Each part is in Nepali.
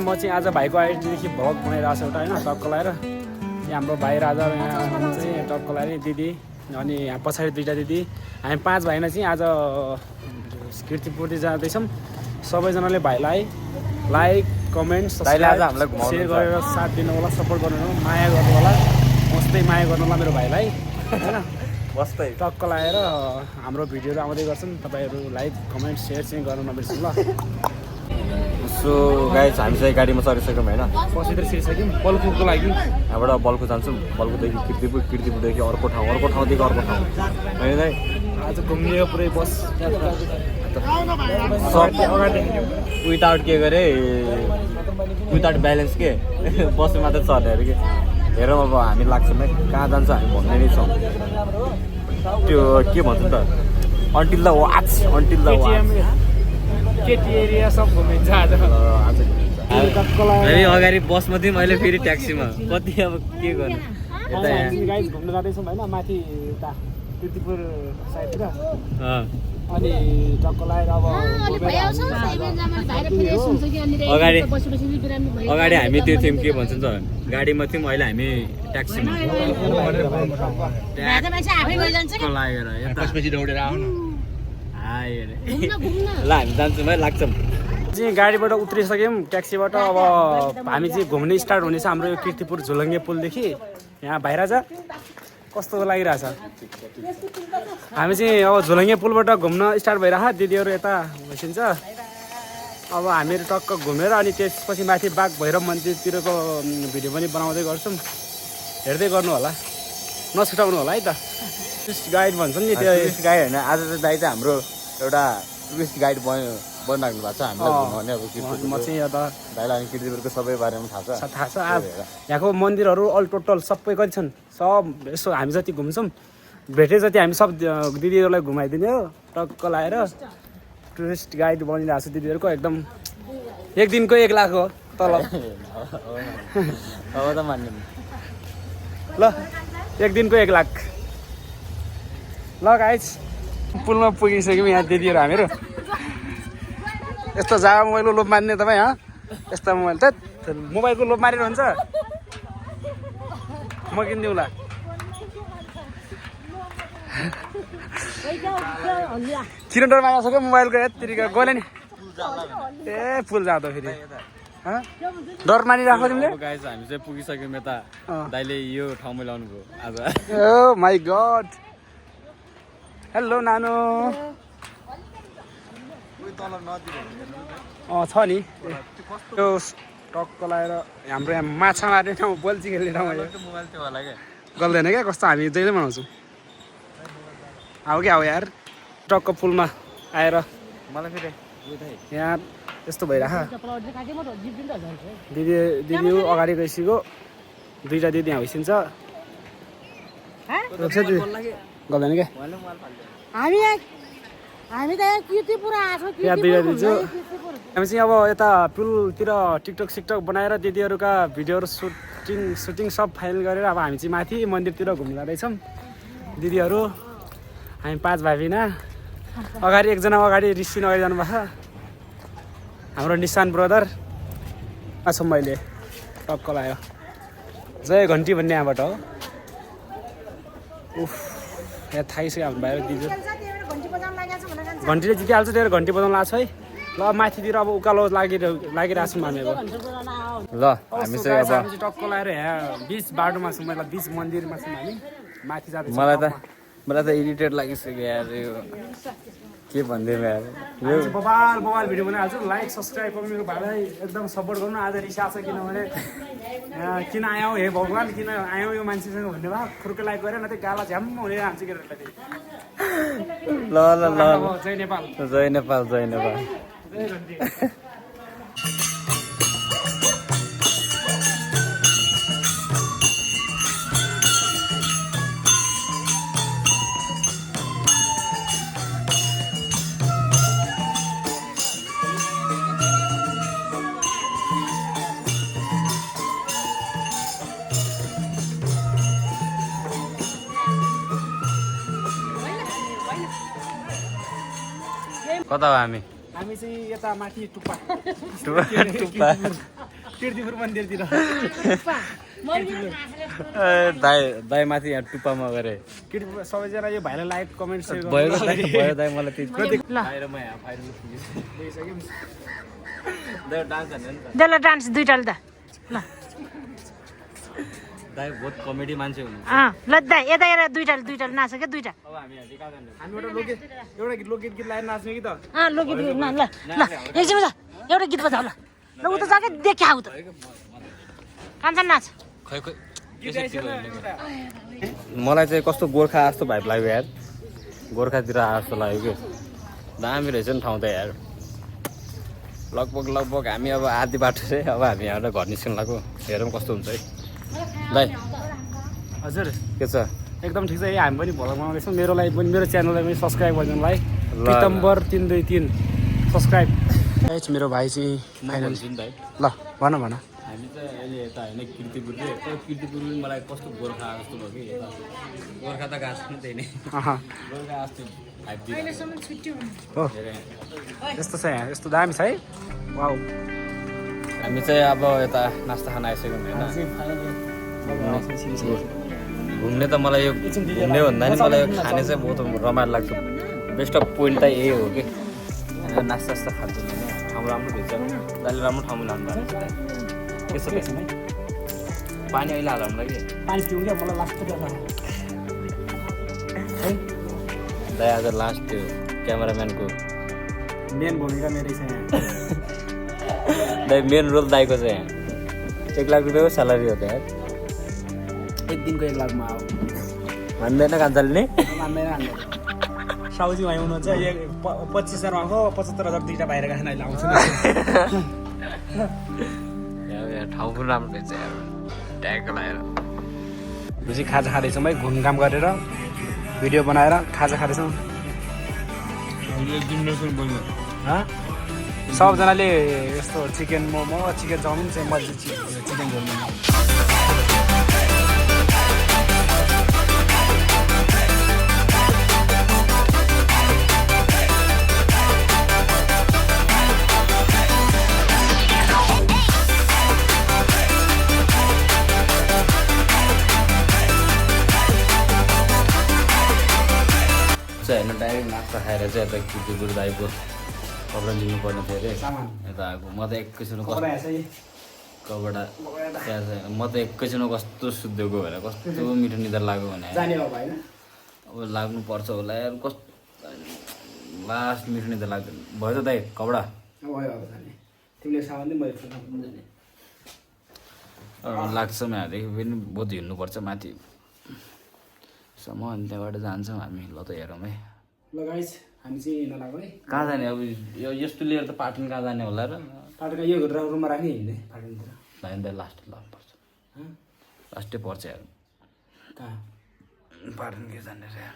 म चाहिँ आज भाइको आइडीदेखि भ्लग बनाइरहेको छु एउटा होइन टक्क लाएर। यहाँ हाम्रो भाइ राजा यहाँ चाहिँ टक्क लाएर दिदी अनि यहाँ पछाडि दुईवटा दिदी हामी 5 भाइमा चाहिँ आज कीर्तिपुरतिर जाँदैछौँ। सबैजनाले भाइलाई लाइक कमेन्ट सब्सक्राइब सेयर गरेर साथ दिनु होला, सपोर्ट गर्नु होला, माया गर्नु होला, मस्तै माया गर्नु होला मेरो भाइलाई होइन। मस्तै टक्क लाएर हाम्रो भिडियोहरू आउँदै गर्छन्, तपाईँहरू लाइक कमेन्ट सेयर चाहिँ गर्नु नबिर्सनु ल। सो गाइस हामी चाहिँ गाडीमा चढिसक्यौँ होइन, बसितिर छिरिसक्यौँ बल्कुको लागि। यहाँबाट बल्कु जान्छौँ, बल्कुदेखि कीर्तिपुर, कीर्तिपुरदेखि अर्को ठाउँदेखि अर्को ठाउँ होइन है। आज घुम्ने पुरै बस विदाउट के गरे विदाउट ब्यालेन्स के बसमा मात्रै चढ्ने अरे कि। हेरौँ अब हामी लाग्छौँ है, कहाँ जान्छ हामी भन्ने नै छौँ। त्यो के भन्छ त, until the watch, until the watch केटी एरिया सब घुमिन्छ आज। हामी अगाडि बसमा थियौँ, अहिले फेरि ट्याक्सीमा। कति अब के गर्नु, यता गाइस घुम्न जाँदैछौँ होइन, माथि उता कीर्तिपुर साइडतिर। अनि टक्क लाएर अब अगाडि हामी त्यो थियौँ के भन्छ त, गाडीमा थियौँ, अहिले हामी ट्याक्सीमा लागेर ल हामी जान्छौँ है, लाग्छौँ। चाहिँ गाडीबाट उत्रिसक्यौँ ट्याक्सीबाट। अब हामी चाहिँ घुम्ने स्टार्ट हुनेछ हाम्रो यो कीर्तिपुर झोलङ्गे पुलदेखि। यहाँ भाइराजा कस्तो लागिरहेछ। हामी चाहिँ अब झोलङ्गे पुलबाट घुम्न स्टार्ट भइरह, दिदीहरू यता बसिन्छ। अब हामीहरू टक्क घुमेर अनि त्यसपछि माथि बाघ भैरव मन्दिरतिरको भिडियो पनि बनाउँदै गर्छौँ, हेर्दै गर्नु होला, नछुटाउनु होला है त। टुरिस्ट गाइड भन्छ नि त्यो, टुरिस्ट गाइड होइन, आज चाहिँ दाइ चाहिँ हाम्रो एउटा टुरिस्ट गाइड बनिराख्नु भएको छ हामीलाई घुमाउने। अब म चाहिँ यहाँ त दाइलाई कीर्तिपुरको सबै बारेमा थाहा छ। आज यहाँको मन्दिरहरू अल टोटल सबै कति छन् सब यसो हामी जति घुम्छौँ भेटे जति हामी सब दिदीहरूलाई घुमाइदिने हो। टक्क लाएर टुरिस्ट गाइड बनिरहेको छ दिदीहरूको। एकदम एक दिनको 1 लाख हो तलब। अब त मान्नु ल, एक दिनको 1 लाख। ल गाइस पुलमा पुगिसक्यौँ यहाँ दिदीहरू हामीहरू। यस्तो जग्गा मोबाइलको लोभ मान्ने तपाईँ यस्ता मोबाइल त मोबाइलको लोभ मारेर हुन्छ। म किनिदिउँला। किन डर मागेको छ क्या मोबाइलको यत्तिरिका गयो नि। ए पुल जाँदा फेरि डर मानिराख्यो तिमीले। गाइस हामी चाहिँ पुगिसक्यौँ यता, दाइले यो ठाउँमा ल्याउनु भयो आज। ओ माई गड, हेलो नानो। छ नि त्यो टक्क लाएर हाम्रो यहाँ माछा मार्ने ठाउँ, बल्छी खेल्ने ठाउँ गल्दैन क्या। कस्तो हामी जहिले बनाउँछौँ। आऊ क्या हो यार। टक्क पुलमा आएर मलाई फेरि यहाँ यस्तो भइरह। दिदी अगाडि गइसक्यो, 2टा दिदी यहाँ भइसिन्छ। गल्दैन क्या हामी त कीर्तिपुर आएको छौँ। यहाँ 2टा दिदी छु। हामी चाहिँ अब यता पुलतिर टिकटक सिकटक बनाएर दिदीहरूका भिडियोहरू सुटिङ सब फाइनल गरेर अब हामी चाहिँ माथि मन्दिरतिर घुम्न जाँदैछौँ दिदीहरू। हामी 5 भाइ बिना। अगाडि एकजना अगाडि ऋषिन अगाडि जानुभएको, हाम्रो निशान ब्रदर छौँ मैले। टक्क लाग्यो जय घन्टी भन्ने यहाँबाट हो। उफ यहाँ थाइसक्यो हाम्रो भाइ दिदी। घन्टीले जितिहाल्छ, त्यही घन्टी बजाउनु लाग्छ है। ल माथितिर अब उकालो लागिरहेको छौँ हामी अब। ल हामी चाहिँ अब टक्क लगाएर यहाँ बिच बाटोमा छौँ, मतलब बिच मन्दिरमा छौँ हामी। माथि जाँदैछौँ। मलाई त इरिटेट लागिसक्यो यार, यो के भनिदिउँ यार। यो बबाल भिडियो बनाइहाल्छु। लाइक सब्सक्राइब गर्नु मेरो भाइलाई, एकदम सपोर्ट गर्नु। आज रिसा छ किनभने किन आयौँ हे भगवान्, किन आयौँ यो मान्छेसँग भन्ने भयो। खुर्के लाइक गरेर न त्यो गाला झ्याम्म हुने हान्छ केटाहरूलाई। ल ल ल, जय नेपाल, जय नेपाल, जय नेपाल। जय घन्टी। कता हो हामी? हामी चाहिँ यता माथि टुप्पा टुप्पा किर्तिपुर मन्दिरतिर दाई माथि यहाँ टुप्पामा गरे किर्तिपुर सबैजना यो भाइलाई लाइक कमेन्ट सेयर भयो दाई मलाई त्यति ल बाहिर म यहाँ फाइल डान्स हान्यो नि त ल डान्स दुईटाले त ल दाई बहुत कमेडी मान्छे हुनु ल दा यता हेर दुईटाले नाच्छ क्या दुईटा अब हामी यहाँ चाहिँ कहाँ जाने हामी एउटा लोकगीत गीत लगाएर नाच्ने कि त लोकगीत ल ल ल एकछिन बजा एउटा गीत बजाऊ ल ल उता जाके देखिया उता कान्छन नाच खै मलाई चाहिँ कस्तो गोर्खा जस्तो भाइब लाग्यो यार गोर्खातिर आए जस्तो लाग्यो कि दामी रहेछ नि ठाउँ त यार लगभग हामी अब आधी बाटो चाहिँ अब हामी यहाँबाट घर निस्कनु लाग्यो हेरौँ कस्तो हुन्छ है दाइ हजुर के छ एकदम ठिक छ है हामी पनि भ्लग बनाउँदैछौँ मेरो लागि पनि मेरो च्यानललाई पनि सब्सक्राइब गरिदिनुलाई पितम्बर 323 सब्सक्राइब मेरो भाइ चाहिँ फाइनल भन्छु नि दाइ ल भन भन हामी चाहिँ अहिले यता होइन किर्तिपुर चाहिँ तर किर्तिपुर पनि मलाई कस्तो गोर्खा जस्तो भयो कि यता गोर्खा त गएको छैन त्यही नै गोर्खा जस्तो भाइब दिइरहेको हो यस्तो छ यहाँ यस्तो दामी छ है वाउ हामी चाहिँ अब यता नास्ता खान आइसक्यौँ होइन घुम्ने त मलाई यो घुम्ने भन्दा नि मलाई यो खाने चाहिँ बहुत रमाइलो लाग्छ बेस्ट अफ पोइन्ट त यही हो कि नास्ता खान्छ भने ठाउँ राम्रो भेट्छ दाइले राम्रो ठाउँमा लानु भएको छ यस्तो रहेछ है पानी अहिले हाल हामीलाई कि पानी पिउँ क्या मलाई लास्ट दाइ आज लास्ट त्यो क्यामेराम्यानको मेन भूमिका मेरै छ यहाँ दाइ मेन रोल दाइको चाहिँ यहाँ 1 लाख रुपियाँको स्यालेरी हो त यार एक दिनको 1 लाखमा आऊ भन्दैन कान्छाले नि मान्दैन साउजी भाइ हुनुहुन्छ 25,000 आएको 75,000 दुईटा बाहिर खान अहिले आउँछु ठाउँ पनि राम्रो रहेछ यार ट्याग लगाएर बुझी खाजा खाँदैछौँ है घुमघाम गरेर भिडियो बनाएर खाजा खाँदैछौँ सबजनाले यस्तो चिकन मोमो चिकन चाउमिन चाहिँ मैले चिकन झोल मोमो होइन डाइरेक्ट नास्ता खाएर चाहिँ यता किर्तिपुर दाइको कपडा लिनुपर्ने थियो अरे यता आएको म त एकैछिनमा कपडा त्यहाँ चाहिँ म त एकैछिनमा कस्तो सुत्दिएको भएर कस्तो मिठो निद्रा लाग्यो भने अब लाग्नुपर्छ होला यार कस्तो लास्ट मिठो निद्रा लाग्यो भयो त दाइ कपडा लाग्छ यहाँदेखि पनि बहुत हिँड्नुपर्छ माथि सम्म अनि त्यहाँबाट जान्छौँ हामी ल त हेरौँ है ल गाइस हामी चाहिँ हिँड्न लाग्यो है कहाँ जाने अब यो यस्तो लिएर त पाटन कहाँ जाने होला र पाटनका यो रुममा राख्ने हिँड्ने पाटनतिर दाइ लास्ट लानुपर्छ लास्टै पर्छ यार कहाँ पाटन के जाने रे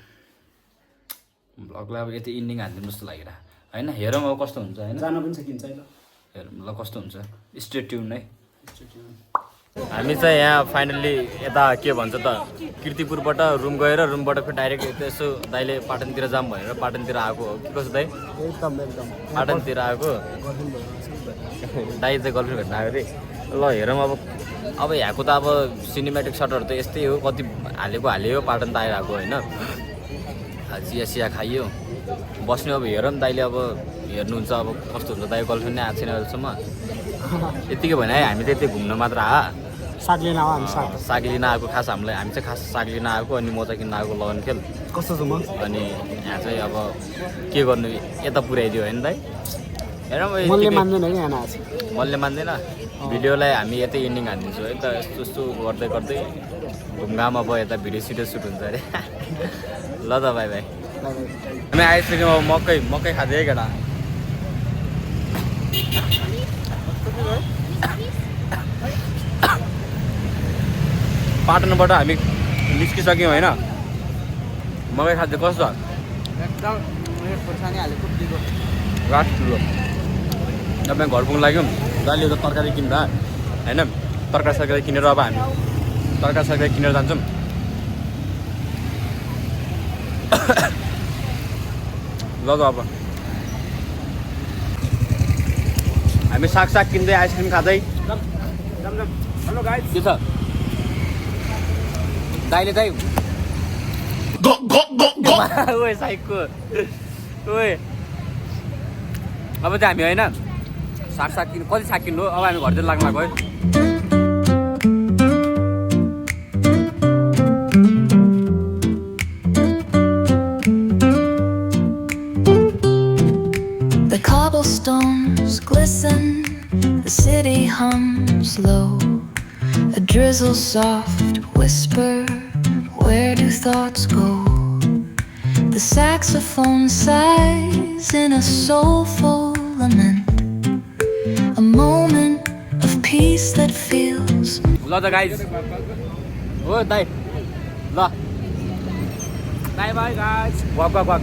भ्लगलाई अब यति इन्डिङ हालिदिनु जस्तो लागिरह होइन हेरौँ अब कस्तो हुन्छ होइन जान पनि सकिन्छ है ल हेरौँ ल कस्तो हुन्छ स्टे ट्युन है हामी चाहिँ यहाँ फाइनल्ली यता के भन्छ त किर्तिपुरबाट रुम गएर रुमबाट फेरि डाइरेक्ट यसो दाइले पाटनतिर जाऊँ भनेर पाटनतिर आएको हो कि कसो दाइ एकदम पाटनतिर आएको दाइ चाहिँ गर्लफ्रेन्ड भेट्न आएको अरे ल हेरौँ अब यहाँको त अब सिनेमेटिक सटहरू त यस्तै हो कति हाल्यो पाटन त आइरहेको होइन चिया खाइयो बस्ने अब हेरौँ दाइले अब हेर्नुहुन्छ अब कस्तो हुन्छ दाइ गर्लफ्रेन्ड नै आएको छैन अहिलेसम्म यतिकै भने है हामी त यति घुम्न मात्र साग लिन आऊ हामी साग लिन आएको खास हामीलाई हामी चाहिँ खास साग लिन आएको अनि मोजा किन्न आएको लगन खेल कस्तो छ म अनि यहाँ चाहिँ अब के गर्नु यता पुर्याइदियो होइन दाइ हेरौँ मनले मान्दैन कि यहाँ आज मनले मान्दैन भिडियोलाई हामी यतै इन्डिङ हालिदिन्छौँ है त यस्तो यस्तो गर्दै गर्दै घुमघाम अब यता भिडियो सिडियो सुट हुन्छ अरे ल त भाइ भाइ हामी आइसक्यौँ अब मकै खाँदै है केटा पाटनबाट हामी निस्किसक्यौँ होइन मकै खाँदै कस्तो छ एकदम खोर्सानी हालेको लास्ट ठुलो अब घर पुग्नु लाग्यौँ दाइले त तरकारी किन्दा होइन तरकारी सरकारी किनेर अब हामी तरकारी सरकारी किनेर जान्छौँ ल त अब हामी साग किन्दै आइसक्रिम खाँदै हेलो गाइस के छ दाइले दाइ ओए साइकको ओए अब चाहिँ हामी होइन साग किन्नु कति साग किन्नु अब हामी घरतिर लाग्नु लाग्यो है The cobblestones glisten, the city hums low. A drizzle soft whisper, where do thoughts go? The saxophone sighs in a soulful lament, a moment of peace that feels. ल त गाइस हो दाइ ल by by guys walk walk walk